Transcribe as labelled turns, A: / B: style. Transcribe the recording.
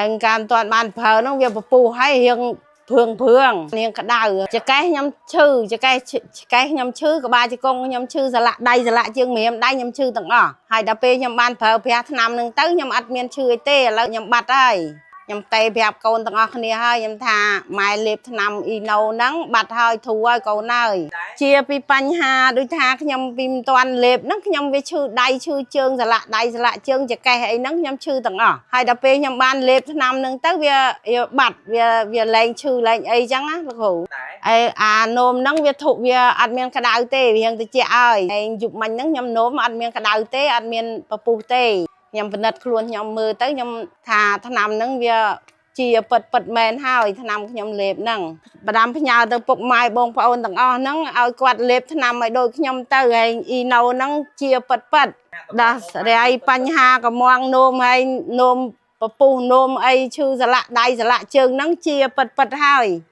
A: ហើយកាលមិនទាន់បានប្រើហ្នឹងវាពពុះហើយរៀងព្រឿងព្រឿងនាងក្តៅចកេះខ្ញុំឈឺចកេះចកេះខ្ញុំឈឺក្បាលជង្គង់ខ្ញុំឈឺសន្លាក់ដៃសន្លាក់ជើងម្រាមដៃខ្ញុំឈឺទាំងអស់ហើយដល់ពេលខ្ញុំបានប្រើប្រាស់ថ្នាំហ្នឹងទៅខ្ញុំអត់មានឈឺអីទេឥឡូវខ្ញុំបាត់ហើយខ្ញុំតេប្រាប់កូនទាំងអស់គ្នាហើយខ្ញុំថាម៉ែលេបថ្នាំអ៊ីណូហ្នឹងបាត់ហើយធូរហើយកូនហើយជាពីបញ្ហាដូចថាខ្ញុំពីមិនទាន់លេបហ្នឹងខ្ញុំវាឈឺដៃឈឺជើងសន្លាក់ដៃសន្លាក់ជើងចកេះអីហ្នឹងខ្ញុំឈឺទាំងអស់ហើយដល់ពេលខ្ញុំបានលេបថ្នាំហ្នឹងទៅវាវាបាត់វាវាលែងឈឺលែងអីចឹងណាលោកគ្រូ អេអានោមហ្នឹងវាធុវាអត់មានក្តៅទេវារៀងត្រជាក់ហើយឯងយប់មិញហ្នឹងខ្ញុំនោមអត់មានក្តៅទេអត់មានពពុះទេខ្ញុំពិនិត្យខ្លួនខ្ញុំមើលទៅខ្ញុំថាថ្នាំហ្នឹងវាជាពិតពិតមែនហើយថ្នាំខ្ញុំលេបហ្នឹងផ្ដាំផ្ញើទៅពុកម៉ែបងប្អូនទាំងអស់ហ្នឹងឲ្យគាត់លេបថ្នាំឲ្យដូចខ្ញុំទៅហើយអ៊ីណូហ្នឹងជាពិតពិតដោះស្រាយបញ្ហាកម្ងនោមហើយនោមពពុះនោមអីឈឺសន្លាក់ដៃសន្លាក់ជើងហ្នឹងជាពិតពិតហើយ។